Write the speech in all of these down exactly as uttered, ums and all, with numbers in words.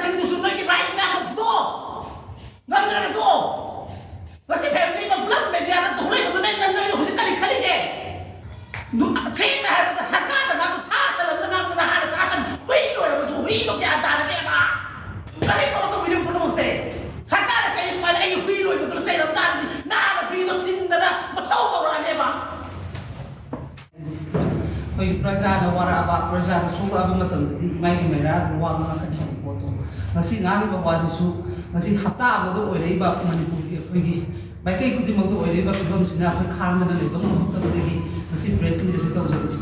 ꯁꯤꯡꯗꯨꯁꯨ ꯅꯣꯏꯒꯤ ꯔꯥꯏꯠ ꯃꯌꯥꯝꯗꯣ ꯐꯨꯗꯣꯛꯑꯣ꯫ ꯉꯝꯗ꯭ꯔꯒ ꯇꯣꯛꯑꯣ꯫ ꯉꯁꯤ ꯐꯦꯃꯤꯂꯤ ꯑꯃ ꯄꯨꯂꯞ ꯃꯦꯗꯤꯌꯥꯗ ꯊꯣꯛꯂꯛꯏꯕꯗꯨꯅ ꯅꯪ, ꯅꯣꯏꯅ ꯍꯧꯖꯤꯛ ꯀꯔꯤ ꯈꯜꯂꯤꯒꯦ? ꯅꯨ-, ꯁꯦꯡꯅ ꯍꯥꯏꯔꯕꯗ ꯁꯔꯀꯥꯔꯗ ꯉꯥꯡꯕ, ꯁꯥ ꯁꯟ ꯑꯃꯗ ꯉꯥꯡꯕꯗ ꯍꯥꯟꯅ ꯁꯥ ꯁꯟ ꯍꯨꯏ ꯂꯣꯏꯔꯕꯁꯨ ꯍꯨꯏꯗꯣ ꯒ꯭ꯌꯥꯟ ꯇꯥꯔꯒꯦꯕ꯫ ꯀꯔꯤꯅꯣ ꯇꯧꯕꯤꯔꯤꯕ ꯄꯨꯝꯅꯃꯛꯁꯦ? ꯁꯔꯀꯥꯔꯗ ꯆꯩ ꯁꯨꯃꯥꯏꯅ ꯑꯩꯒꯤ ꯍꯨꯏ ꯂꯣꯏꯕꯗꯨꯅ ꯆꯩꯔꯝ ꯇꯥꯔꯗꯤ ꯅꯍꯥꯟꯅ ꯍꯨꯏꯗꯣ ꯁꯤꯟꯗꯅ ꯃꯊꯧ ꯇꯧꯔꯛꯑꯅꯦꯕ꯫ ꯑꯩꯈꯣꯏ ꯄ꯭ꯔꯖꯥꯅ ꯋꯥꯔꯛꯑꯕ, ꯄ꯭ꯔꯖꯥꯅ ꯁꯣꯛꯂꯛꯑꯕ ꯃꯇꯝꯗꯗꯤ ꯏꯃꯥꯏꯒꯤ ꯃꯩꯔꯥ ꯑꯗꯨꯝ ꯋꯥ ꯉꯥꯡꯉꯛꯀꯅꯤ ꯍꯥꯏꯕ ꯄꯣꯠꯇꯣ꯫ ꯉꯁꯤ ꯉꯥꯡꯉꯤꯕ ꯋꯥꯁꯤꯁꯨ ꯉꯁꯤ ꯍꯞꯇꯥ ꯑꯃꯗ ꯑꯣꯏꯔꯛꯏꯕ ꯃꯅꯤꯄꯨꯔꯒꯤ ꯑꯩꯈꯣꯏꯒꯤ ꯃꯥꯏꯀꯩ ꯈꯨꯗꯤꯡꯃꯛꯇ ꯑꯣꯏꯔꯛꯏꯕ ꯐꯤꯕꯝꯁꯤꯅ ꯑꯩꯈꯣꯏ ꯈꯥꯡꯗꯅ ꯂꯩꯕ ꯉꯝꯃꯛꯇꯕꯗꯒꯤ ꯉꯁꯤ ꯄ꯭ꯔꯦꯁ ꯃꯤꯠ ꯑꯁꯤ ꯇꯧꯖꯕꯅꯤ꯫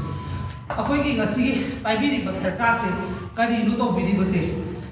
ꯑꯩꯈꯣꯏꯒꯤ ꯉꯁꯤꯒꯤ ꯄꯥꯏꯕꯤꯔꯤꯕ ꯁꯔꯀꯥꯔꯁꯦ ꯀꯔꯤꯅꯣ ꯇꯧꯕꯤꯔꯤꯕꯁꯦ?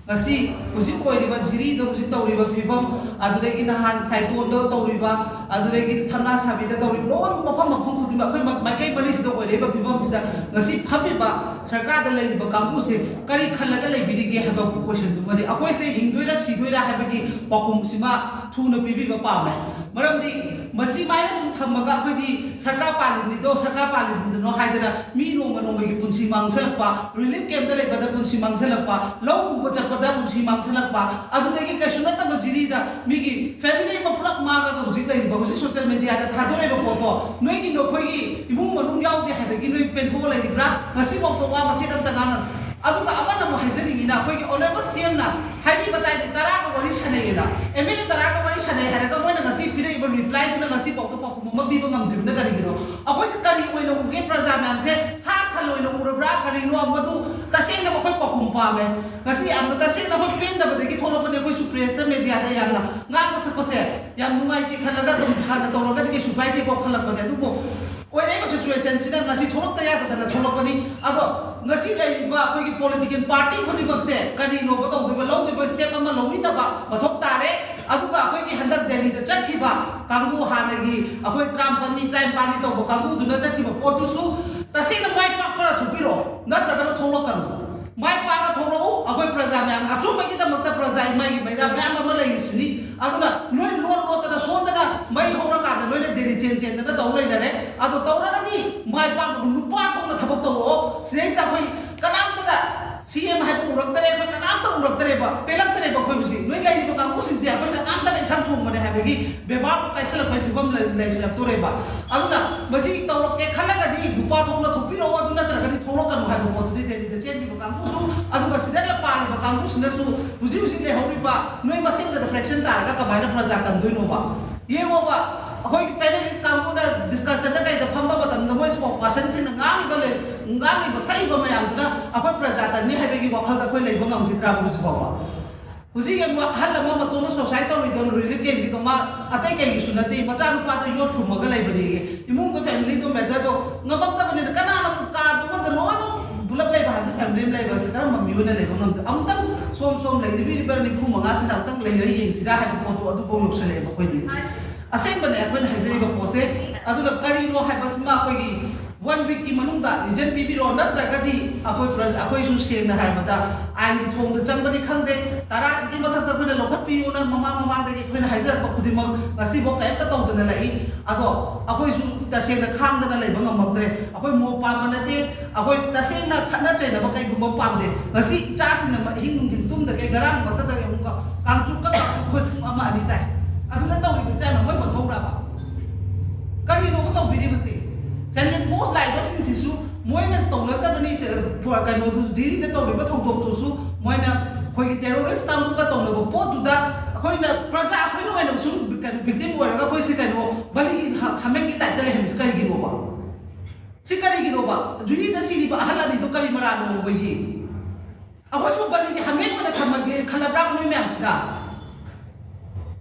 ꯉꯁꯤ ꯍꯧꯖꯤꯛ ꯑꯣꯏꯔꯤꯕ ꯖꯤꯔꯤꯗ ꯍꯧꯖꯤꯛ ꯇꯧꯔꯤꯕ ꯐꯤꯕꯝ, ꯑꯗꯨꯗꯒꯤ ꯅꯍꯥꯟ ꯁꯥꯏꯇꯣꯟꯗ ꯇꯧꯔꯤꯕ, ꯑꯗꯨꯗꯒꯤ ꯊꯝꯅꯥ ꯁꯥꯕꯤꯗ ꯇꯧꯔꯤꯕ, ꯂꯣꯏꯅ ꯃꯐꯝ ꯃꯐꯝ ꯈꯨꯗꯤꯡꯃꯛ ꯑꯩꯈꯣꯏ ꯃ-, ꯃꯥꯏꯀꯩ ꯃꯔꯤꯁꯤꯗ ꯑꯣꯏꯔꯛꯏꯕ ꯐꯤꯕꯝꯁꯤꯗ ꯉꯁꯤ ꯐꯝꯃꯤꯕ ꯁꯔꯀꯥꯔꯗ ꯂꯩꯔꯤꯕ ꯀꯥꯡꯕꯨꯁꯦ ꯀꯔꯤ ꯈꯜꯂꯒ ꯂꯩꯕꯤꯔꯤꯒꯦ ꯍꯥꯏꯕ ꯀꯣꯏꯁꯟꯗꯨꯃꯗꯤ ꯑꯩꯈꯣꯏꯁꯦ ꯍꯤꯡꯗꯣꯏꯔꯥ ꯁꯤꯗꯣꯏꯔꯥ ꯍꯥꯏꯕꯒꯤ ꯄꯥꯎꯈꯨꯝꯁꯤꯃ ꯊꯨꯅ ꯄꯤꯕꯤꯕ ꯄꯥꯝꯃꯦ꯫ ꯃꯔꯝꯗꯤ ꯃꯁꯤ ꯃꯥꯏꯅ ꯁꯨꯝ ꯊꯝꯃꯒ ꯑꯩꯈꯣꯏꯗꯤ ꯁꯔꯀꯥꯔ ꯄꯥꯜꯂꯤꯕꯅꯤꯗꯣ, ꯁꯔꯀꯥꯔ ꯄꯥꯜꯂꯤꯕꯅꯤꯗꯅꯣ ꯍꯥꯏꯗꯅ ꯃꯤ ꯅꯣꯡꯃ ꯅꯣꯡꯃꯒꯤ ꯄꯨꯟꯁꯤ ꯃꯥꯡꯁꯤꯜꯂꯛꯄ, ꯔꯤꯂꯤꯐ ꯀꯦꯝꯞꯇ ꯂꯩꯕꯗ ꯄꯨꯟꯁꯤ ꯃꯥꯡꯁꯤꯜꯂꯛꯄ, ꯂꯧ ꯎꯕ ꯆꯠꯄꯗ ꯄꯨꯟꯁꯤ ꯃꯥꯡꯁꯤꯜꯂꯛꯄ, ꯑꯗꯨꯗꯒꯤ ꯀꯩꯁꯨ ꯅꯠꯇꯕ ꯖꯤꯔꯤꯗ ꯃꯤꯒꯤ ꯐꯦꯃꯤꯂꯤ ꯑꯃ ꯄꯨꯂꯞ ꯃꯥꯡꯉꯒ ꯍꯧꯖꯤꯛ ꯂꯩꯔꯤꯕ, ꯍꯧꯖꯤꯛ ꯁꯣꯁꯤꯌꯦꯜ ꯃꯦꯗꯤꯌꯥꯗ ꯊꯥꯗꯣꯔꯛꯏꯕ ꯄꯣꯠꯇꯣ, ꯅꯣꯏꯒꯤ, ꯅꯈꯣꯏꯒꯤ ꯏꯃꯨꯡ ꯃꯅꯨꯡ ꯌꯥꯎꯗꯦ ꯍꯥꯏꯕꯒꯤ ꯅꯣꯏ ꯄꯦꯟꯊꯣꯛꯑ ꯂꯩꯔꯤꯕ꯭ꯔꯥ? ꯉꯁꯤꯐꯥꯎꯗ ꯋꯥ ꯃꯆꯦꯠ ꯑꯝꯇ ꯉꯥꯡꯉ-, ꯑꯗꯨꯒ ꯑꯃꯅ ꯑꯃꯨꯛ ꯍꯥꯏꯖꯅꯤꯡꯉꯤꯅ, ꯑꯩꯈꯣꯏꯒꯤ ꯑꯣꯅꯔꯦꯕꯜ ꯁꯤ ꯑꯦꯝꯅ ꯍꯥꯏꯕꯤ ꯃꯇꯥꯏꯗꯤ ꯇꯔꯥꯒ ꯋꯥꯔꯤ ꯁꯥꯟꯅꯩꯌꯦꯅ, ꯑꯦꯝ ꯑꯦꯜ ꯑꯦ ꯇꯔꯥꯒ ꯋꯥꯔꯤ ꯁꯥꯟꯅꯩ ꯍꯥꯏꯔꯒ ꯃꯣꯏꯅ ꯉꯁꯤ ꯄꯤꯔꯛꯏꯕ ꯔꯤꯄ꯭ꯂꯥꯏꯗꯨꯅ ꯉꯁꯤ ꯐꯥꯎꯗ ꯄꯥꯎꯈꯨꯝ ꯑꯃ ꯄꯤꯕ ꯉꯝꯗ꯭ꯔꯤꯕꯅ ꯀꯔꯤꯒꯤꯅꯣ? ꯑꯩꯈꯣꯏꯁꯦ ꯀꯔꯤ ꯑꯣꯏꯅ ꯎꯒꯦ? ꯄ꯭ꯔꯖꯥ ꯃꯌꯥꯝꯁꯦ ꯁꯥ ꯁꯟ ꯑꯣꯏꯅ ꯎꯔꯕ꯭ꯔꯥ? ꯀꯔꯤꯅꯣ? ꯃꯗꯨ ꯇꯁꯦꯡꯅ ꯑꯩꯈꯣꯏ ꯄꯥꯎꯈꯨꯝ ꯄꯥꯝꯃꯦ꯫ ꯉꯁꯤ ꯌꯥꯝꯅ ꯇꯁꯦꯡꯅ ꯑꯩꯈꯣꯏ ꯄꯦꯟꯗꯕꯗꯒꯤ ꯊꯣꯛꯂꯛꯄꯅꯦ꯫ ꯑꯩꯈꯣꯏꯁꯨ ꯄ꯭ꯔꯦꯁꯇ, ꯃꯦꯗꯤꯌꯥꯗ ꯌꯥꯝꯅ ꯉꯥꯡꯕ ꯁꯛꯄꯁꯦ ꯌꯥꯝ ꯅꯨꯡꯉꯥꯏꯇꯦ ꯈꯜꯂꯒ ꯑꯗꯨꯝ ꯍꯥꯟꯅ ꯇꯧꯔꯒꯗꯤ ꯀꯩꯁꯨ ꯀꯥꯏꯗꯦꯀꯣ ꯈꯜꯂꯛꯄꯅꯦ꯫ ꯑꯗꯨꯕꯨ ꯑꯣꯏꯔꯛꯏꯕ ꯁꯤꯆꯨꯋꯦꯁꯟꯁꯤꯗ ꯉꯁꯤ ꯊꯣꯛꯂꯛꯇ ꯌꯥꯗꯗꯅ ꯊꯣꯛꯂꯛꯄꯅꯤ꯫ ꯑꯗꯣ ꯉꯁꯤ ꯂꯩꯔꯤꯕ ꯑꯩꯈꯣꯏꯒꯤ ꯄꯣꯂꯤꯇꯤꯀꯦꯜ ꯄꯥꯔꯇꯤ ꯈꯨꯗꯤꯡꯃꯛꯁꯦ ꯀꯔꯤꯅꯣꯕ ꯇꯧꯗꯣꯏꯕ? ꯂꯧꯗꯣꯏꯕ ꯁ꯭ꯇꯦꯞ ꯑꯃ ꯂꯧꯃꯤꯟꯅꯕ ꯃꯊꯧ ꯇꯥꯔꯦ꯫ ꯑꯗꯨꯒ ꯑꯩꯈꯣꯏꯒꯤ ꯍꯟꯗꯛ ꯗꯦꯜꯂꯤꯗ ꯆꯠꯈꯤꯕ ꯀꯥꯡꯕꯨ, ꯍꯥꯟꯅꯒꯤ ꯑꯩꯈꯣꯏ ꯇꯔꯥꯃꯥꯄꯟꯅꯤ, ꯇꯔꯥꯅꯤꯄꯥꯟꯅꯤ ꯇꯧꯕ ꯀꯥꯡꯕꯨꯗꯨꯅ ꯆꯠꯈꯤꯕ ꯄꯣꯠꯇꯨꯁꯨ ꯇꯁꯦꯡꯅ ꯃꯥꯏ ꯄꯥꯛꯄꯔ ꯊꯣꯛꯄꯤꯔꯛꯑꯣ, ꯅꯠꯇ꯭ꯔꯒꯅ ꯊꯣꯛꯂꯛꯀꯅꯨ꯫ ꯃꯥꯏ ꯄꯥꯛꯅ ꯊꯣꯛꯂꯛꯎ꯫ ꯑꯩꯈꯣꯏ ꯄ꯭ꯔꯖꯥ ꯃꯌꯥꯝ ꯑꯆꯨꯝꯕꯒꯤꯗꯃꯛꯇ ꯄ꯭ꯔꯖꯥ ꯏꯃꯥꯒꯤ ꯃꯩꯔꯥ ꯃꯌꯥꯝ ꯑꯃ ꯂꯩꯔꯤꯁꯤꯅꯤ꯫ ꯑꯗꯨꯅ ꯅꯣꯏ ꯂꯣꯠ ꯂꯣꯠꯇꯅ ꯁꯣꯟꯗꯅ ꯃꯩ ꯍꯧꯔꯀꯥꯟꯗ ꯅꯣꯏꯅ ꯗꯦꯜꯂꯤ ꯆꯦꯟ ꯆꯦꯟꯗꯅ ꯇꯧ ꯂꯩꯅꯔꯦ꯫ ꯑꯗꯣ ꯇꯧꯔꯒꯗꯤ ꯃꯥꯏ ꯄꯥꯛꯅꯕ ꯅꯨꯄꯥ ꯊꯣꯛꯅ ꯊꯕꯛ ꯇꯧꯔꯛꯑꯣ꯫ ꯁꯤꯗꯩꯁꯤꯗ ꯑꯩꯈꯣꯏ ꯀꯅꯥꯝꯇꯗ ꯁꯤ ꯑꯦꯝ ꯍꯥꯏꯕ ꯎꯔꯛꯇꯔꯦ, ꯑꯩꯈꯣꯏ ꯀꯅꯥꯝꯇ ꯎꯔꯛꯇꯔꯦꯕ, ꯄꯦꯜꯂꯛꯇꯔꯦꯕ꯫ ꯑꯩꯈꯣꯏ ꯍꯧꯖꯤꯛ ꯅꯣꯏ ꯂꯩꯔꯤꯕ ꯀꯥꯡꯕꯨꯁꯤꯡꯁꯦ ꯑꯩꯈꯣꯏ ꯀꯅꯥꯝꯇꯅ ꯏꯊꯛ ꯊꯣꯡꯕꯅꯦ ꯍꯥꯏꯕꯒꯤ ꯕꯦꯕꯥꯔꯕꯨ ꯀꯥꯏꯁꯜꯂꯛꯄꯒꯤ ꯐꯤꯕꯝ ꯂꯩ- ꯂꯩꯁꯤꯜꯂꯛꯇꯣꯔꯦꯕ꯫ ꯑꯗꯨꯅ ꯃꯁꯤ ꯇꯧꯔꯛꯀꯦ ꯈꯜꯂꯒꯗꯤ ꯅꯨꯄꯥ ꯊꯣꯛꯅ ꯊꯣꯛꯄꯤꯔꯛꯑꯣ, ꯑꯗꯨ ꯅꯠꯇ꯭ꯔꯒꯗꯤ ꯊꯣꯛꯂꯛꯀꯅꯨ ꯍꯥꯏꯕ ꯄꯣꯠꯇꯨꯗꯤ ꯗꯦꯜꯂꯤꯗ ꯆꯦꯟꯈꯤꯕ ꯀꯥꯡꯕꯨꯁꯨ, ꯑꯗꯨꯒ ꯁꯤꯗ ꯄꯥꯜꯂꯤꯕ ꯀꯥꯡꯕꯨꯁꯤꯅꯁꯨ ꯍꯧꯖꯤꯛ ꯍꯧꯖꯤꯛ ꯂꯩꯍꯧꯔꯤꯕ ꯅꯣꯏ ꯃꯁꯦꯟꯗ ꯐ꯭ꯔꯦꯛꯁꯟ ꯇꯥꯔꯒ ꯀꯃꯥꯏꯅ ꯄ꯭ꯔꯖꯥ ꯀꯟꯗꯣꯏꯅꯣꯕ? ꯌꯦꯡꯉꯣꯕ, ꯑꯩꯈꯣꯏꯒꯤ ꯄꯦꯅꯦꯂꯤꯁ ꯀꯥꯡꯕꯨꯅ ꯗꯤꯁꯀꯁꯟꯗ ꯀꯩꯗ ꯐꯝꯕ ꯃꯇꯝꯗ ꯃꯣꯏ ꯁ꯭ꯄꯣꯛ ꯄꯥꯔꯁꯟꯁꯤꯡꯅ ꯉꯥꯡꯉꯤꯕ ꯂꯩ- ꯉꯥꯡꯉꯤꯕ ꯁꯛꯏꯕ ꯃꯌꯥꯝꯗꯨꯅ ꯑꯩꯈꯣꯏ ꯄ꯭ꯔꯖꯥ ꯀꯟꯅꯤ ꯍꯥꯏꯕꯒꯤ ꯋꯥꯈꯜꯗ ꯑꯩꯈꯣꯏ ꯂꯩꯕ ꯉꯝꯈꯤꯗ꯭ꯔꯥꯕ ꯍꯧꯖꯤꯛ ꯐꯥꯎꯕ? ꯍꯧꯖꯤꯛ ꯌꯦꯡꯉꯨ, ꯑꯍꯜ ꯑꯃ ꯃꯇꯣꯝꯗ ꯁꯨꯁꯥꯏꯠ ꯇꯧꯔꯤꯗꯣ ꯔꯤꯂꯤꯐ ꯀꯦꯝꯞꯀꯤꯗꯣ, ꯃꯥ ꯑꯇꯩ ꯀꯩꯒꯤꯁꯨ ꯅꯠꯇꯦ, ꯃꯆꯥꯅꯨꯄꯥꯗꯣ ꯌꯣꯠ ꯐꯨꯝꯃꯒ ꯂꯩꯕꯅꯦꯌꯦ꯫ ꯏꯃꯨꯡꯗꯣ, ꯐꯦꯃꯤꯂꯤꯗꯣ, ꯃꯦꯇꯔꯗꯣ ꯉꯝꯃꯛꯇꯕꯅꯤꯅ ꯀꯅꯥꯅ ꯀꯥꯗꯨꯃꯗ ꯂꯣꯏꯅꯃꯛ ꯄꯨꯂꯞ ꯂꯩꯕ ꯍꯥꯏꯕꯁꯦ, ꯐꯦꯃꯤꯂꯤ ꯑꯃ ꯂꯩꯕ ꯍꯥꯏꯕꯁꯦ ꯀꯔꯝꯕ ꯃꯤꯑꯣꯏꯅ ꯂꯩꯕ ꯉꯝꯗꯦ? ꯑꯃꯨꯛꯇꯪ ꯁꯣꯝ ꯁꯣꯝ ꯂꯩꯔꯤꯕ ꯅꯤꯐꯨ ꯃꯉꯥꯁꯤꯅ ꯑꯃꯨꯛꯇꯪ ꯂꯩꯔ ꯌꯦꯡꯁꯤꯔꯥ ꯍꯥꯏꯕ ꯄꯣꯠꯇꯣ ꯑꯗꯨꯐꯥꯎ ꯌꯧꯁꯜꯂꯛꯑꯦꯕ ꯑꯩꯈꯣꯏꯗꯤ꯫ ꯑꯁꯦꯡꯕꯅꯦ ꯑꯩꯈꯣꯏꯅ ꯍꯥꯏꯖꯔꯤꯕ ꯄꯣꯠꯁꯦ꯫ ꯑꯗꯨꯅ ꯀꯔꯤꯅꯣ ꯍꯥꯏꯕꯁꯤꯃ ꯑꯩꯈꯣꯏꯒꯤ ꯋꯥꯟ ꯋꯤꯛꯀꯤ ꯃꯅꯨꯡꯗ ꯔꯤꯖꯟ ꯄꯤꯕꯤꯔꯣ, ꯅꯠꯇ꯭ꯔꯒꯗꯤ ꯑꯩꯈꯣꯏ ꯄ꯭ꯔ- ꯑꯩꯈꯣꯏꯁꯨ ꯁꯦꯡꯅ ꯍꯥꯏꯔꯕꯗ ꯑꯥꯏꯟꯒꯤ ꯊꯣꯡꯗ ꯆꯪꯕꯅꯤ ꯈꯪꯗꯦ, ꯇꯔꯥꯁꯤꯒꯤ ꯃꯊꯛꯇ ꯑꯩꯈꯣꯏꯅ ꯂꯧꯈꯠꯄꯤꯌꯨꯅ ꯃꯃꯥꯡ ꯃꯃꯥꯡꯗꯒꯤ ꯑꯩꯈꯣꯏꯅ ꯍꯥꯏꯖꯔꯛꯄ ꯈꯨꯗꯤꯡꯃꯛ ꯉꯁꯤꯐꯥꯎ ꯀꯔꯤꯝꯇ ꯇꯧꯗꯅ ꯂꯥꯛꯏ꯫ ꯑꯗꯣ ꯑꯩꯈꯣꯏꯁꯨ ꯇꯁꯦꯡꯅ ꯈꯥꯡꯗꯅ ꯂꯩꯕ ꯉꯝꯃꯛꯇ꯭ꯔꯦ꯫ ꯑꯩꯈꯣꯏ ꯃꯣꯞ ꯄꯥꯝꯕ ꯅꯠꯇꯦ, ꯑꯩꯈꯣꯏ ꯇꯁꯦꯡꯅ ꯈꯠꯅ ꯆꯩꯅꯕ ꯀꯩꯒꯨꯝꯕ ꯄꯥꯝꯗꯦ꯫ ꯉꯁꯤ ꯏꯆꯥꯁꯤꯡꯅ ꯑꯍꯤꯡ ꯅꯨꯡꯊꯤꯟ ꯇꯨꯝꯗꯈꯩ ꯉꯔꯥꯡ ꯃꯛꯇꯗ ꯑꯃꯨꯛꯀ ꯀꯥꯡꯆꯨꯞꯀ ꯀꯥꯡꯆꯨꯞ ꯈꯣꯏ ꯑꯃ ꯑꯅꯤ ꯇꯥꯏ꯫ ꯑꯗꯨꯅ ꯇꯧꯔꯤꯕ ꯏꯆꯥꯅ ꯃꯣꯏ ꯃꯊꯧꯔꯕ? ꯀꯔꯤꯅꯣꯕ ꯇꯧꯕꯤꯔꯤꯕꯁꯦ? ꯁꯦꯟꯇ꯭ꯔꯦꯜ ꯐꯣꯔꯁ ꯂꯥꯛꯏꯕꯁꯤꯡꯁꯤꯁꯨ ꯃꯣꯏꯅ ꯇꯧꯅꯖꯕꯅꯤ, ꯁꯦ-, ꯀꯩꯅꯣꯗꯨ ꯗꯤꯜꯂꯤꯗ ꯇꯧꯔꯤꯕ ꯊꯧꯗꯣꯛꯇꯨꯁꯨ ꯃꯣꯏꯅ ꯑꯩꯈꯣꯏꯒꯤ ꯇꯦꯔꯣꯔꯤꯁ ꯀꯥꯡꯕꯨꯒ ꯇꯧꯅꯕ ꯄꯣꯠꯇꯨꯗ ꯑꯩꯈꯣꯏꯅ ꯄ꯭ꯔꯖꯥ ꯑꯩꯈꯣꯏꯅ ꯑꯣꯏꯅ ꯁꯨꯝ ꯀꯩꯅꯣ ꯚꯤꯛꯇꯤꯝ ꯑꯣꯏꯔꯒ ꯑꯩꯈꯣꯏꯁꯦ ꯀꯩꯅꯣ ꯕꯂꯤꯒꯤ ꯍ-, ꯍꯥꯃꯦꯡꯒꯤ ꯇꯥꯏꯞꯇ ꯂꯩꯍꯜꯂꯤꯁꯤ ꯀꯔꯤꯒꯤꯅꯣꯕ? ꯁꯤ ꯀꯔꯤꯒꯤꯅꯣꯕ? ꯖꯨꯔꯤꯗ ꯁꯤꯔꯤꯕ ꯑꯍꯜ ꯑꯅꯤꯗꯣ ꯀꯔꯤ ꯃꯔꯥꯜꯅꯣ ꯃꯣꯏꯒꯤ? ꯑꯩꯈꯣꯏꯁꯨ ꯕꯂꯤꯒꯤ ꯍꯥꯃꯦꯡ ꯑꯣꯏꯅ ꯊꯝꯃꯒꯦ ꯈꯜꯂꯕ꯭ꯔꯥ ꯅꯣꯏ ꯃꯌꯥꯝꯁꯤꯅ?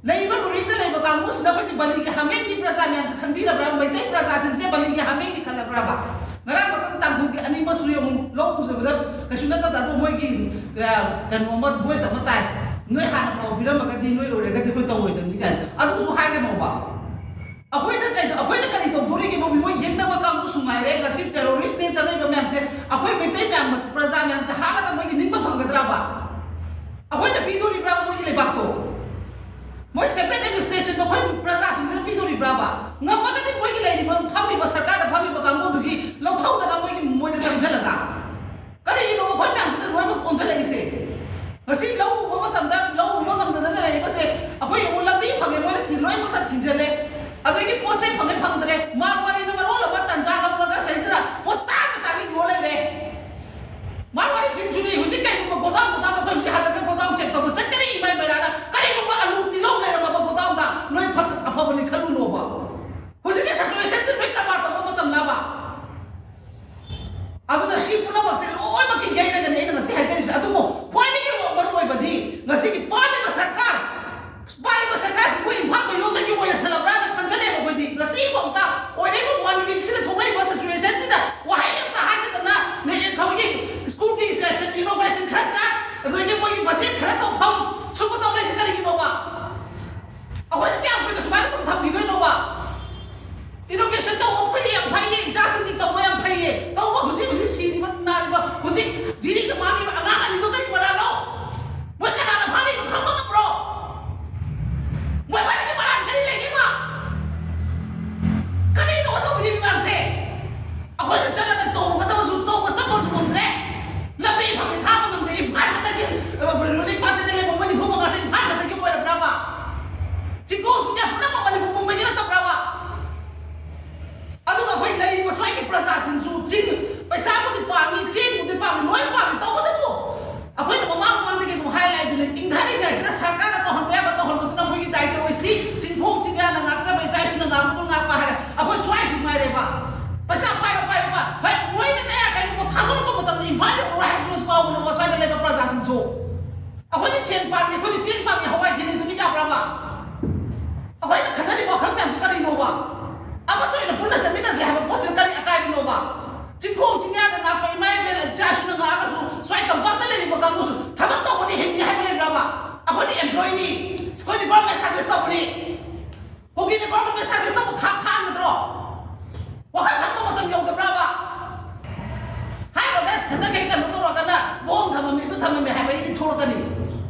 ꯂꯩꯔꯤꯕ ꯔꯨꯔꯤꯗ ꯂꯩꯕ ꯀꯥꯡꯕꯨꯁꯤꯗ ꯑꯩꯈꯣꯏꯁꯦ ꯕꯂꯤꯒꯤ ꯍꯥꯃꯦꯡꯒꯤ ꯄ꯭ꯔꯖꯥ ꯃꯌꯥꯝꯁꯦ ꯈꯟꯕꯤꯔꯕ꯭ꯔꯥ? ꯃꯩꯇꯩ ꯄ꯭ꯔꯖꯥꯁꯤꯡꯁꯦ ꯕꯂꯤꯒꯤ ꯍꯥꯃꯦꯡꯒꯤ ꯈꯜꯂꯕ꯭ꯔꯕ? ꯉꯔꯥꯡ ꯃꯇꯝ ꯇꯥꯡꯈꯨꯜꯒꯤ ꯑꯅꯤ ꯃꯆꯨ ꯌꯦꯡꯉꯨ, ꯂꯧ ꯎꯖꯕꯗ ꯀꯩꯁꯨ ꯅꯠꯇꯕꯗ, ꯑꯗꯣ ꯃꯣꯏꯒꯤ, ꯑ, ꯀꯩꯅꯣ ꯑꯃ, ꯚꯣꯏꯁ ꯑꯃ ꯇꯥꯏ, "ꯅꯣꯏ ꯍꯥꯟꯅ ꯄꯥꯎ ꯄꯤꯔꯝꯃꯒꯗꯤ ꯅꯣꯏ ꯑꯣꯏꯔꯒꯗꯤ ꯑꯩꯈꯣꯏ ꯇꯧꯔꯣꯏꯗꯕꯅꯤ" ꯀꯥꯏꯅ꯫ ꯑꯗꯨꯁꯨ ꯍꯥꯏꯒꯅꯣꯕ꯫ ꯑꯩꯈꯣꯏꯅ ꯀꯩ-, ꯑꯩꯈꯣꯏꯅ ꯀꯔꯤ ꯇꯧꯗꯣꯔꯤꯒꯦꯕ? ꯃꯣꯏ ꯌꯦꯡꯅꯕ ꯀꯥꯡꯕꯨꯁꯨ ꯉꯥꯏꯔꯦ, ꯉꯁꯤ ꯇꯦꯔꯣꯔꯤꯁ꯭ꯠꯅꯦ ꯇꯅꯩꯕ ꯃꯌꯥꯝꯁꯦ, ꯑꯩꯈꯣꯏ ꯃꯩꯇꯩ ꯃꯌꯥꯝ, ꯄ꯭ꯔꯖꯥ ꯃꯌꯥꯝꯁꯦ ꯍꯥꯠꯂꯒ ꯃꯣꯏꯒꯤ ꯅꯤꯡꯕ ꯐꯪꯒꯗ꯭ꯔꯕ? ꯑꯩꯈꯣꯏꯅ ꯄꯤꯗꯣꯔꯤꯕ꯭ꯔꯥ ꯃꯣꯏꯒꯤ ꯂꯩꯕꯥꯛꯇꯣ? ꯃꯣꯏ ꯁꯦꯄꯔꯦꯠ ꯑꯦꯗꯃꯤꯅꯤꯁꯇ꯭ꯔꯦꯁꯟꯗꯣ ꯑꯩꯈꯣꯏ ꯄ꯭ꯔꯖꯥꯁꯤꯡꯁꯤꯅ ꯄꯤꯗꯣꯔꯤꯕ꯭ꯔꯥꯕ? ꯉꯝꯃꯒꯗꯤ ꯃꯣꯏꯒꯤ ꯂꯩꯔꯤꯕ, ꯐꯝꯃꯤꯕ ꯁꯔꯀꯥꯔꯗ ꯐꯝꯃꯤꯕ ꯀꯥꯡꯕꯨꯗꯨꯒꯤ ꯂꯧꯊꯣꯛꯗꯅ ꯃꯣꯏꯒꯤ, ꯃꯣꯏꯗ ꯆꯪꯁꯤꯜꯂꯒ ꯀꯔꯤꯒꯤꯅꯣ ꯑꯩꯈꯣꯏ ꯃꯌꯥꯝꯁꯤꯗ ꯂꯣꯏ ꯏꯅꯣꯒ꯭ꯔꯦꯁꯟ ꯈꯔ ꯆꯠ, ꯑꯗꯨꯗꯒꯤ ꯃꯣꯏꯒꯤ ꯕꯖꯦꯠ ꯈꯔ ꯇꯧꯐꯝ, ꯁꯨꯝꯕ ꯇꯧ ꯂꯩꯁꯦ ꯀꯔꯤꯒꯤꯅꯣꯕ? ꯑꯩꯈꯣꯏꯁꯦ ꯀꯌꯥꯝ ꯀꯨꯏꯅ ꯁꯨꯃꯥꯏꯅ ꯑꯗꯨꯝ ꯊꯝꯈꯤꯗꯣꯏꯅꯣꯕ? ꯏꯅꯣꯒ꯭ꯔꯦꯁꯟ ꯇꯧꯕ ꯐꯩꯌꯦ, ꯌꯥꯝ ꯐꯩꯌꯦ, ꯏꯆꯥꯁꯤꯡꯒꯤ ꯇꯧꯕ ꯌꯥꯝ ꯐꯩꯌꯦ꯫ ꯇꯧꯕ ꯍꯧꯖꯤꯛ ꯍꯧꯖꯤꯛ ꯁꯤꯔꯤꯕ ꯅꯥꯔꯤꯕ ꯍꯧꯖꯤꯛ ꯖꯤꯔꯤꯗ ꯃꯥꯡꯉꯤꯕ ꯑꯉꯥꯡ ꯑꯅꯤꯗꯣ ꯀꯔꯤ ꯃꯔꯥꯜꯅꯣ? ꯃꯣꯏ ꯀꯅꯥꯅ ꯐꯥꯔꯤꯅꯣ ꯈꯪꯕ ꯉꯝꯕ꯭ꯔꯣ? ꯃꯣꯏ ꯃꯔꯛꯇ ꯃꯔꯥꯟ ꯀꯔꯤ ꯂꯩꯒꯦꯕ? ꯀꯔꯤꯅꯣ ꯇꯧꯕꯤꯔꯤꯕ ꯃꯌꯥꯝꯁꯦ? ꯑꯩꯈꯣꯏꯅ ꯆꯠꯂꯒ ꯇꯧꯒꯗꯕꯁꯨ ꯇꯧꯕ ꯆꯠꯄꯁꯨ ꯉꯝꯗ꯭ꯔꯦ꯫ ꯂꯝꯕꯤ ꯐꯪꯉꯦ ꯊꯥꯕ ꯉꯝꯗꯦ꯫ ꯏꯝꯐꯥꯜ ꯈꯛꯇꯒꯤ ꯔꯤꯂꯤꯐ ꯄꯥꯔꯇꯤꯗ ꯂꯩꯕ ꯃꯣꯏ ꯅꯤꯐꯨ ꯃꯉꯥꯁꯦ ꯏꯝꯐꯥꯜ ꯈꯛꯇꯒꯤ ꯑꯣꯏꯔꯕ꯭ꯔꯕ? ꯆꯤꯡꯈꯣꯡ ꯆꯤꯡꯌꯥ ꯄꯨꯝꯅꯃꯛ ꯃꯅꯤꯄꯨꯔ ꯄꯨꯝꯕꯒꯤ ꯅꯠꯇꯕ꯭ꯔꯕ? ꯑꯗꯨꯒ ꯑꯩꯈꯣꯏ ꯂꯩꯔꯤꯕ ꯁ꯭ꯋꯥꯏꯒꯤ ꯄ꯭ꯔꯖꯥꯁꯤꯡꯁꯨ ꯆꯤꯡ ꯄꯩꯁꯥꯕꯨꯗꯤ ꯄꯥꯡꯉꯤ, ꯆꯦꯡꯕꯨꯗꯤ ꯄꯥꯡꯉꯤ, ꯂꯣꯏ ꯄꯥꯡꯉꯤ, ꯇꯧꯕꯇꯕꯨ ꯑꯩꯈꯣꯏꯅ ꯃꯃꯥꯡ ꯃꯃꯥꯡꯗꯒꯤ ꯑꯗꯨꯝ ꯍꯥꯏ ꯂꯥꯛꯏꯗꯨꯅꯤ, ꯏꯪꯊꯔꯤꯉꯩꯁꯤꯗ ꯁꯔꯀꯥꯔꯅ ꯇꯧꯍꯟꯕ ꯌꯥꯕ ꯇꯧꯍꯟꯕꯗꯨꯅ ꯑꯩꯈꯣꯏꯒꯤ ꯗꯥꯏꯇ ꯑꯣꯏꯁꯤ, ꯆꯤꯡꯈꯣꯡ ꯆꯤꯡꯌꯥꯅ ꯉꯥꯛꯆꯕ, ꯏꯆꯥ ꯏꯁꯨꯅ ꯉꯥꯛꯄꯗꯨꯅ ꯉꯥꯛꯄ ꯍꯥꯏꯔꯦ꯫ ꯑꯩꯈꯣꯏ ꯁ꯭ꯋꯥꯏꯁꯤ ꯉꯥꯏꯔꯦꯕ꯫ ꯄꯩꯁꯥ ꯄꯥꯏꯕ ꯄꯥꯏꯕ ꯄꯥꯏ-, ꯍꯣꯏ, ꯃꯣꯏꯅꯅꯦ ꯀꯩꯒꯨꯝꯕ ꯊꯥꯗꯣꯔꯛꯄ ꯃꯇꯝꯗ ꯏꯝꯐꯥꯜ ꯌꯧꯔꯣꯏ ꯍꯥꯏꯕꯁꯤꯃꯁꯨ ꯀꯥꯎꯒꯅꯨꯕ, ꯁ꯭ꯋꯥꯏꯗ ꯂꯩꯕ ꯄ꯭ꯔꯖꯥꯁꯤꯡꯁꯨ꯫ ꯑꯩꯈꯣꯏꯗꯤ ꯁꯦꯟ ꯄꯥꯝꯗꯦ, ꯑꯩꯈꯣꯏꯗꯤ ꯆꯦꯡ ꯄꯥꯝꯃꯤ, ꯍꯋꯥꯏ ꯊꯤꯜꯂꯤꯗꯨꯅꯤ ꯌꯥꯕ꯭ꯔꯕ? ꯑꯩꯈꯣꯏꯅ ꯈꯟꯅꯔꯤꯕ ꯋꯥꯈꯜ ꯃꯌꯥꯝꯁꯤ ꯀꯔꯤꯅꯣꯕ? ꯑꯃꯠꯇ ꯑꯣꯏꯅ ꯄꯨꯟꯅ ꯆꯠꯃꯤꯟꯅꯁꯦ ꯍꯥꯏꯕ ꯄꯣꯠꯁꯤꯗ ꯀꯔꯤ ꯑꯀꯥꯏꯕꯅꯣꯕ? ꯆꯤꯡꯈꯣꯡ ꯆꯤꯡꯌꯥꯗ ꯉꯥꯛꯄ ꯏꯃꯥ ꯏꯕꯦꯜ ꯏꯆꯥꯁꯤꯡꯅ ꯉꯥꯛꯑꯒꯁꯨ ꯁ꯭ꯋꯥꯏ ꯇꯝꯄꯥꯛꯇ ꯂꯩꯔꯤꯕ ꯀꯥꯡꯕꯨꯁꯨ ꯊꯕꯛ ꯇꯧꯕꯗꯤ ꯍꯤꯡꯅꯤ ꯍꯥꯏꯕ ꯂꯩꯕ꯭ꯔꯕ? ꯑꯩꯈꯣꯏꯗꯤ ꯑꯦꯝꯄ꯭ꯂꯣꯏꯅꯤ, ꯑꯩꯈꯣꯏꯗꯤ ꯒꯣꯔꯃꯦꯟ ꯁꯥꯔꯚꯤꯁ ꯇꯧꯕꯅꯤ꯫ ꯀꯨꯀꯤꯅ ꯒꯣꯔꯃꯦꯟ ꯁꯥꯔꯚꯤꯁ ꯇꯧꯕ ꯈꯥ ꯈꯥꯡꯒꯗ꯭ꯔꯣ? ꯋꯥꯈꯜ ꯈꯟꯕ ꯃꯇꯝ ꯌꯧꯗꯕ꯭ꯔꯕ? ꯍꯥꯏꯔꯣ ꯒꯥꯏꯁ, ꯈꯤꯇꯪ ꯍꯦꯛ ꯀꯩꯅꯣ ꯇꯧꯔꯒꯅ ꯕꯣꯝ ꯊꯝꯃꯝꯃꯤ, ꯑꯗꯨ ꯊꯝꯃꯝꯃꯤ ꯍꯥꯏꯕ ꯑꯩꯗꯤ ꯊꯣꯛꯂꯛꯀꯅꯤ꯫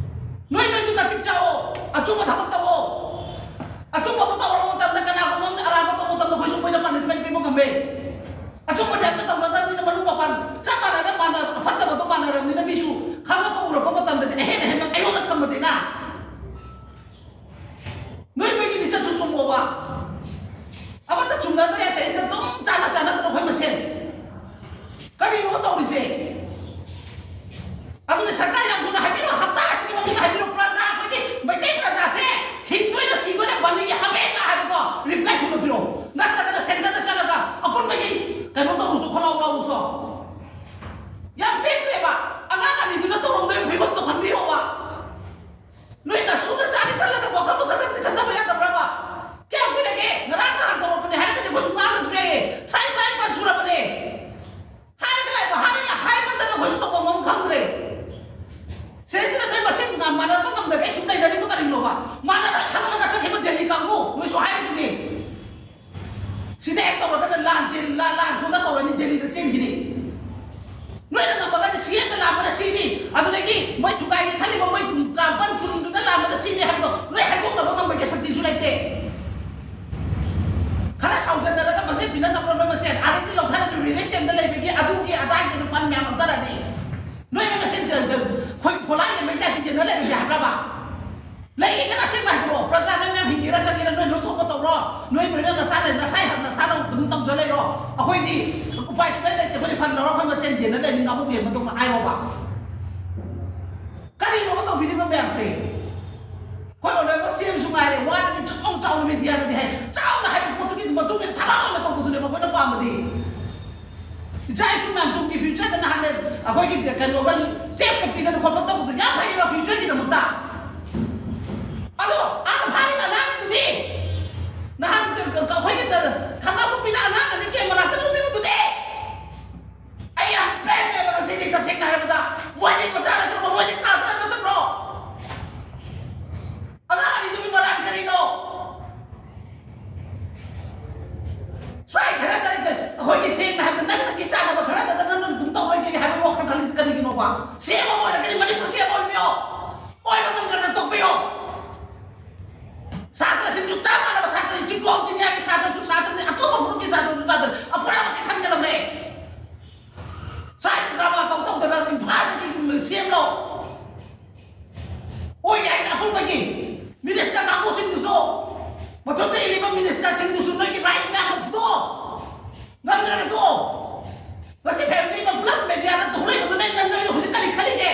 ꯅꯣꯏ ꯅꯣꯏꯗꯨ ꯅꯇꯤꯛ ꯆꯥꯑꯣ, ꯑꯆꯨꯝꯕ ꯊꯕꯛ ꯇꯧꯑꯣ꯫ ꯑꯆꯨꯝꯕ ꯑꯃ ꯇꯧꯔꯕ ꯃꯇꯝꯗ ꯀꯅꯥꯒꯨꯝꯕ ꯑꯃꯅ ꯑꯔꯥꯟꯕ ꯇꯧꯕ ꯃꯇꯝꯗ ꯑꯩꯈꯣꯏꯁꯨ ꯃꯣꯏꯗ ꯄꯥꯅꯤꯁꯃꯦꯟ ꯄꯤꯕ ꯉꯝꯃꯦ꯫ ꯑꯆꯨꯝꯕꯗꯤ ꯑꯝꯇ ꯇꯧꯅꯗꯕꯅꯤꯅ ꯃꯔꯨꯞ ꯃꯄꯥꯟ ꯆꯞ ꯃꯥꯟꯅꯅ ꯃꯥꯟꯅ-, ꯑꯐꯠꯇꯕꯗꯣ ꯃꯥꯟꯅꯔꯕꯅꯤꯅ ꯃꯤꯁꯨ ꯈꯪꯉꯛꯄ ꯎꯔꯛꯄ ꯃꯇꯝꯗꯗꯤ ꯑꯍꯦꯟ ꯑꯍꯦꯟꯕ ꯑꯩꯉꯣꯟꯗ ꯊꯝꯕꯗꯤꯅ ꯅꯣꯏ ꯅꯣꯏꯒꯤ ꯂꯤꯆꯠꯁꯨ ꯆꯨꯝꯃꯣꯕ꯫ ꯑꯃꯠꯇ ꯆꯨꯝꯅꯗ꯭ꯔꯦ, ꯁꯤꯗꯩꯁꯤꯗ ꯑꯗꯨꯝ ꯆꯥꯟꯅ ꯆꯥꯟꯅꯗꯅ ꯑꯩꯈꯣꯏ ꯃꯁꯦꯟ꯫ ꯀꯔꯤꯅꯣ ꯇꯧꯔꯤꯁꯦ? ꯑꯗꯨꯅ ꯁꯔꯀꯥꯔ ꯌꯥꯝ ꯊꯨꯅ ꯍꯥꯏꯕꯤꯔꯣ, ꯍꯞꯇꯥ ꯑꯁꯤꯒꯤ ꯃꯅꯨꯡꯗ ꯍꯥꯏꯕꯤꯔꯣ, ꯄ꯭ꯔꯖꯥ ꯑꯩꯈꯣꯏꯒꯤ ꯃꯩꯇꯩ ꯄ꯭ꯔꯖꯥꯁꯦ ꯍꯤꯡꯗꯣꯏꯔ ꯁꯤꯗꯣꯏꯔ ꯕꯟꯗꯤꯒꯤ ꯍꯥꯃꯦꯡꯂ ꯍꯥꯏꯕꯗꯣ ꯔꯤꯄ꯭ꯂꯥꯏ ꯊꯨꯅ ꯄꯤꯔꯛꯑꯣ꯫ ꯅꯠꯇ꯭ꯔꯒꯅ ꯁꯦꯟꯇꯔꯗ ꯆꯠꯂꯒ ꯑꯄꯨꯟꯕꯒꯤ ꯀꯩꯅꯣ ꯇꯧꯔꯨꯁꯨ, ꯈꯣꯜꯂꯥꯎ ꯂꯥꯎꯔꯨꯁꯨ꯫ ꯌꯥꯝ ꯄꯦꯟꯗ꯭ꯔꯦꯕ꯫ ꯑꯉꯥꯡ ꯑꯅꯤꯗꯨꯅ ꯇꯧꯔꯝꯗꯣꯏ ꯐꯤꯕꯝꯗꯣ ꯈꯟꯕꯤꯌꯣꯕ꯫ ꯅꯣꯏ ꯅꯁꯨꯅ ꯆꯥꯅꯤ ꯈꯜꯂꯒ ꯋꯥꯈꯜꯗꯣ ꯈꯟꯊ-, ꯈꯟꯊꯕ ꯌꯥꯗꯕ꯭ꯔꯕ? ꯀꯌꯥꯝ ꯀꯨꯏꯔꯒꯦ? ꯉꯔꯥꯡ ꯅꯍꯥꯟ ꯇꯧꯔꯛꯄꯅꯦ ꯍꯥꯏꯔꯒꯗꯤ ꯑꯩꯈꯣꯏꯁꯨ ꯉꯥꯡꯗꯁꯨ ꯌꯥꯏꯌꯦ꯫ ꯇꯔꯥꯅꯤꯄꯥꯟ ꯁꯨꯔꯕꯅꯦ꯫ ꯍꯥꯏꯔꯒ ꯂꯥꯛꯏꯕ, ꯍꯥꯏꯔꯒ ꯍꯥꯏꯃꯟꯗꯅ ꯑꯩꯈꯣꯏꯁꯨ ꯇꯧꯐꯝ ꯑꯃ ꯈꯪꯗ꯭ꯔꯦ꯫ ꯁꯤꯗꯩꯁꯤꯗ ꯅꯣꯏ ꯃꯁꯦꯟ ꯉ-, ꯃꯥꯟꯅꯕ ꯉꯝꯗꯒꯩ ꯁꯨꯝ ꯂꯩꯅꯔꯤꯗꯣ ꯀꯔꯤꯅꯣꯕ? ꯃꯥꯟꯅꯔ ꯈꯪꯍꯜꯂꯒ ꯆꯠꯈꯤꯕ ꯗꯦꯜꯂꯤ ꯀꯥꯡꯕꯨ ꯅꯣꯏꯁꯨ ꯍꯥꯏꯔꯤꯁꯤꯗꯤ꯫ ꯁꯤꯗ ꯍꯦꯛ ꯇꯧꯔꯒꯅ ꯂꯥꯟ ꯆꯦꯟ-, ꯂꯥꯟ, ꯂꯥꯟ ꯁꯣꯝꯗ ꯇꯧꯔꯅꯤ, ꯗꯦꯜꯂꯤꯗ ꯆꯦꯟꯈꯤꯅꯤ꯫ ꯅꯣꯏꯅ ꯉꯝꯃꯒꯗꯤ ꯁꯤ ꯍꯦꯛꯇ ꯂꯥꯟꯕꯗ ꯁꯤꯅꯤ, ꯑꯗꯨꯗꯒꯤ ꯃꯣꯏ ꯊꯨꯒꯥꯏꯒꯦ ꯈꯜꯂꯤꯕ ꯃꯣꯏ ꯇꯔꯥꯃꯥꯄꯟ ꯀꯨꯟꯗꯨꯅ ꯂꯥꯟꯕꯗ ꯁꯤꯅꯤ ꯍꯥꯏꯕꯗꯣ ꯅꯣꯏ ꯍꯥꯏꯗꯣꯛꯅꯕ ꯉꯝꯕꯒꯤ ꯁꯛꯇꯤꯁꯨ ꯂꯩꯇꯦ꯫ ꯈꯔ ꯁꯥꯎꯖꯟꯅꯔꯒ ꯃꯁꯦꯟ ꯄꯤꯅꯅꯕ꯭ꯔꯣ ꯅꯣꯏ ꯃꯁꯦꯟ? ꯑꯥꯗꯒꯤ ꯂꯧꯊꯔꯅꯤ, ꯔꯤꯂꯤꯐ ꯀꯦꯝꯞꯇ ꯂꯩꯕꯒꯤ ꯑꯗꯨꯒꯤ ꯑꯗꯥꯒꯤ ꯐꯟ ꯃꯌꯥꯝ ꯂꯧꯊꯔꯅꯤ꯫ ꯅꯣꯏ ꯃꯁꯦꯟ ꯆ-, ꯆ-, ꯑꯩꯈꯣꯏ ꯐꯣꯂꯥꯏ ꯌꯦꯟꯕꯩ ꯇꯥꯏꯞꯇ ꯌꯦꯟꯅ ꯂꯩꯕꯁꯦ ꯍꯥꯏꯕ꯭ꯔꯕ? ꯂꯩꯔꯤꯒꯅ ꯑꯁꯦꯡꯕ ꯍꯥꯏꯕꯤꯔꯛꯑꯣ꯫ ꯄ꯭ꯔꯖꯥ ꯅꯣꯏ ꯃꯌꯥꯝ ꯍꯤꯡꯒꯦꯔꯥ ꯆꯠꯀꯦꯔꯥ ꯅꯣꯏ ꯅꯣꯏ ꯊꯣꯛꯄ ꯇꯧꯔꯣ꯫ ꯅꯣꯏ ꯅꯣꯏꯅ ꯅꯁꯥꯅ, ꯅꯁꯥ ꯍꯛ-, ꯅꯁꯥꯅ ꯑꯗꯨꯝ ꯇꯧꯖ ꯂꯩꯔꯣ꯫ ꯑꯩꯈꯣꯏꯗꯤ ꯎꯄꯥꯏ ꯁꯨꯡꯂꯩ ꯂꯩꯇꯦ꯫ ꯑꯩꯈꯣꯏꯗꯤ ꯐꯟ ꯂꯧꯔ ꯑꯩꯈꯣꯏ ꯃꯁꯦꯟ ꯌꯦꯟꯅ ꯂꯩꯅꯤ, ꯉꯥꯃꯨ ꯌꯦꯟꯕꯗꯧꯅ ꯍꯥꯏꯔꯣꯕ꯫ ꯀꯔꯤꯅꯣꯕ ꯇꯧꯕꯤꯔꯤꯕ ꯃꯌꯥꯝꯁꯦ? ꯑꯩꯈꯣꯏ ꯑꯣꯅꯔꯦꯕꯜ ꯁꯤ ꯑꯦꯝꯁꯨ ꯉꯥꯏꯔꯦ, ꯋꯥꯗꯗꯤ ꯆꯥꯎꯅ ꯆꯥꯎꯅ ꯃꯦꯗꯤꯌꯥꯗꯗꯤ ꯍꯥꯏ, ꯆꯥꯎꯅ ꯍꯥꯏꯕ ꯄꯣꯠꯇꯨꯒꯤ ꯃꯇꯨꯡ ꯏꯟꯅ ꯊꯕꯛ ꯑꯣꯏꯅ ꯇꯧꯕꯗꯨꯅꯦꯕ ꯑꯩꯈꯣꯏꯅ ꯄꯥꯝꯕꯗꯤ꯫ ꯏꯆꯥ ꯏꯁꯨ ꯃꯌꯥꯝ ꯇꯨꯡꯒꯤ ꯐ꯭ꯌꯨꯆꯔꯗ ꯅꯍꯥꯟ ꯑꯩꯈꯣꯏꯒꯤ ꯀꯩꯅꯣꯒ ꯇꯦꯞꯀ ꯄꯤꯗꯅ ꯈꯣꯠꯄ ꯇꯧꯕꯗꯣ ꯌꯥꯝ ꯐꯩꯌꯦꯕ ꯐ꯭ꯌꯨꯆꯔꯒꯤꯗꯃꯛꯇ꯫ ꯑꯗꯣ ꯑꯥꯗ ꯐꯥꯔꯤꯕ ꯑꯉꯥꯡꯒꯤꯗꯨꯗꯤ ꯅꯍꯥꯟ ꯑꯩꯈꯣꯏꯒꯤ ꯈꯥꯡꯉꯕꯣꯛꯄꯤꯗ ꯑꯉꯥꯡ ꯑꯅꯤ ꯀꯦꯝ ꯃꯅꯥꯛꯇ ꯂꯨꯝꯃꯤꯕꯗꯨꯗꯤ ꯑꯩ ꯌꯥꯝ ꯄꯦꯟꯗ꯭ꯔꯦꯕ ꯉꯁꯤꯗꯤ ꯇꯁꯦꯡꯅ ꯍꯥꯏꯔꯕꯗ꯫ ꯃꯣꯏꯗꯤ ꯑꯣꯖꯥ ꯅꯠꯇ꯭ꯔꯕꯣ? ꯃꯣꯏꯗꯤ ꯁꯥꯇ꯭ꯔ ꯅꯠꯇꯕ꯭ꯔꯣ? ꯑꯉꯥꯡ ꯑꯅꯤꯗꯨꯒꯤ ꯃꯔꯥꯜ ꯀꯔꯤꯅꯣ? ꯁ꯭ꯋꯥꯏ ꯈꯔꯗ ꯑꯩꯈꯣꯏꯒꯤ ꯁꯦꯡꯅ ꯍꯥꯏꯕꯗ ꯅꯪ ꯅꯪꯒꯤ ꯆꯥꯅꯕ ꯈꯔꯗ ꯅꯪ ꯅꯪ ꯑꯗꯨꯝ ꯇꯧꯔꯣꯏꯒꯦ ꯍꯥꯏꯕꯒꯤ ꯋꯥꯈꯜ ꯈꯜꯂꯤꯁꯤ ꯀꯔꯤꯒꯤꯅꯣꯕ? ꯁꯤ ꯑꯦꯝ ꯑꯣꯏꯔꯒꯗꯤ ꯃꯅꯤꯄꯨꯔ ꯁꯤ ꯑꯦꯝ ꯑꯣꯏꯕꯤꯌꯣ꯫ ꯑꯣꯏꯕ ꯉꯝꯗ꯭ꯔꯒꯅ ꯇꯣꯛꯄꯤꯌꯣ꯫ ꯁꯥꯇ꯭ꯔꯁꯤꯡꯁꯨ ꯆꯞ ꯃꯥꯟꯅꯕ ꯁꯥꯇ꯭ꯔꯅꯤ, ꯆꯤꯡꯈꯣꯡ ꯆꯤꯡꯌꯥꯒꯤ ꯁꯥꯇ꯭ꯔꯁꯨ ꯁꯥꯇ꯭ꯔꯅꯤ, ꯑꯇꯣꯞꯄ ꯐꯨꯔꯨꯞꯀꯤ ꯁꯥꯇ꯭ꯔꯁꯨ ꯁꯥꯇ꯭ꯔꯅꯤ, ꯑꯄꯨꯝꯕꯃꯛꯀꯤ ꯈꯟꯒꯗꯕꯅꯦ꯫ ꯁ꯭ꯋꯥꯏꯗ ꯗ꯭ꯔꯃꯥ ꯇꯧ ꯇꯧꯗꯅ ꯏꯝꯐꯥꯜꯗꯒꯤ ꯁꯦꯝꯂꯣ꯫ ꯑꯣꯏ ꯌꯥꯏꯅ ꯑꯄꯨꯟꯕꯒꯤ ꯃꯤꯅꯤꯁꯇꯔ ꯀꯥꯡꯕꯨꯁꯤꯡꯗꯨꯁꯨ, ꯃꯊꯛꯇ ꯏꯜꯂꯤꯕ ꯃꯤꯅꯤꯁꯇꯔꯁꯤꯡꯗꯨꯁꯨ ꯅꯣꯏꯒꯤ ꯔꯥꯏꯠ ꯃꯌꯥꯝꯗꯣ ꯐꯨꯗꯣꯛꯑꯣ꯫ ꯉꯝꯗ꯭ꯔꯒ ꯇꯣꯛꯑꯣ꯫ ꯉꯁꯤ ꯐꯦꯃꯤꯂꯤ ꯑꯃ ꯄꯨꯂꯞ ꯃꯦꯗꯤꯌꯥꯗ ꯊꯣꯛꯂꯛꯏꯕꯗꯨꯅ ꯅꯪ ꯅꯣꯏꯅ ꯍꯧꯖꯤꯛ ꯀꯔꯤ ꯈꯜꯂꯤꯒꯦ?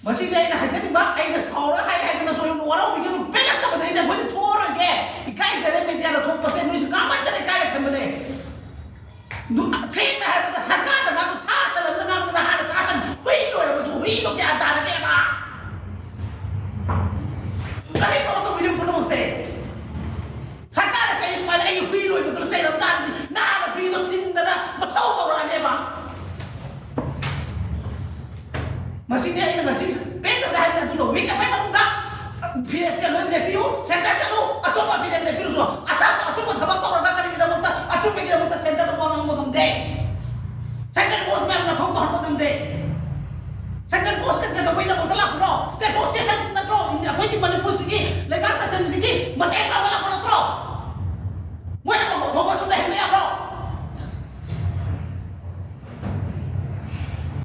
ꯃꯁꯤꯗꯤ ꯑꯩꯅ ꯍꯥꯏꯖꯅꯤꯡꯕ, ꯑꯩꯅ ꯁꯥꯎꯔ ꯍꯥꯏ ꯍꯥꯏꯗꯅ ꯁꯣꯏ ꯋꯥꯔꯧꯕꯤꯒꯅꯨ, ꯄꯦꯜꯂꯛꯇꯕꯗ ꯑꯩꯅ ꯑꯩꯈꯣꯏꯗꯤ ꯊꯣꯛꯑꯔꯣꯏꯒꯦ, ꯏꯀꯥꯏꯖꯔꯦ ꯃꯦꯗꯤꯌꯥꯗ ꯊꯣꯛꯄꯁꯦ, ꯅꯣꯏꯁꯨ ꯉꯥꯡꯃꯟꯗꯅ ꯏꯀꯥꯏꯔꯛꯇꯕꯅꯦ꯫ ꯅꯨ-, ꯁꯦꯡꯅ ꯍꯥꯏꯔꯕꯗ ꯁꯔꯀꯥꯔꯗ ꯉꯥꯡꯕ ꯁꯥ ꯁꯟ ꯑꯃꯗ ꯉꯥꯡꯕꯗ ꯍꯥꯟꯅ ꯁꯥ ꯁꯟ ꯍꯨꯏ ꯂꯣꯏꯔꯕꯁꯨ ꯍꯨꯏꯗꯣ ꯒ꯭ꯌꯥꯟ ꯇꯥꯔꯒꯦꯕ꯫ ꯀꯔꯤꯅꯣ ꯇꯧꯕꯤꯔꯤꯕ ꯄꯨꯝꯅꯃꯛꯁꯦ? ꯁꯔꯀꯥꯔꯗ ꯆꯩ ꯁꯨꯃꯥꯏꯅ ꯑꯩꯒꯤ ꯍꯨꯏ ꯂꯣꯏꯕꯗꯨꯅ ꯆꯩꯔꯝ ꯇꯥꯔꯗꯤ ꯅꯍꯥꯟꯅ ꯍꯨꯏꯗꯣ ꯁꯤꯟꯗꯅ ꯃꯊꯧ ꯇꯧꯔꯛꯑꯅꯦꯕ꯫ ꯃꯁꯤꯅꯤ ꯑꯩꯅ ꯉꯁꯤ ꯄꯦꯟꯗꯕꯗ ꯍꯥꯏꯕꯅꯤ꯫ ꯑꯗꯨ ꯂꯧꯕꯤꯗꯕꯩ ꯃꯅꯨꯡꯗ ꯐꯤꯔꯦꯞꯁꯦ ꯂꯣꯏ ꯂꯦꯞꯄꯤꯌꯨ, ꯁꯦꯟꯇꯔ ꯆꯠꯂꯨ, ꯑꯆꯨꯝꯕ ꯐꯤꯔꯦꯞ ꯂꯦꯞꯄꯤꯔꯨꯁꯨ꯫ ꯑꯆꯨꯝꯕ, ꯑꯆꯨꯝꯕ ꯊꯕꯛ ꯇꯧꯔꯒ ꯀꯔꯤꯒꯤꯗꯃꯛꯇ, ꯑꯆꯨꯝꯕꯒꯤꯗꯃꯛꯇ ꯁꯦꯟꯇꯔꯗ ꯋꯥ ꯉꯥꯡꯕ ꯉꯝꯗꯦ? ꯁꯦꯟꯇꯔ ꯐꯣꯔꯁ ꯃꯌꯥꯝ ꯅꯊꯧ ꯇꯧꯍꯟꯕ ꯉꯝꯗꯦ? ꯁꯦꯟꯇꯔ ꯐꯣꯔꯁ ꯀꯩꯗꯧꯕꯩꯗꯃꯛꯇ ꯂꯥꯛꯄꯅꯣ? ꯁ꯭ꯇꯦꯠ ꯐꯣꯔꯁꯀꯤ ꯍꯦꯜꯞ ꯅꯠꯇ꯭ꯔꯣ? ꯏꯟꯗꯤꯌꯥ, ꯑꯩꯈꯣꯏꯒꯤ ꯃꯅꯤꯄꯨꯔꯁꯤꯒꯤ ꯂꯩꯉꯥꯛ ꯁꯥꯁꯟꯁꯤꯒꯤ ꯃꯇꯦꯡ ꯂꯧꯕ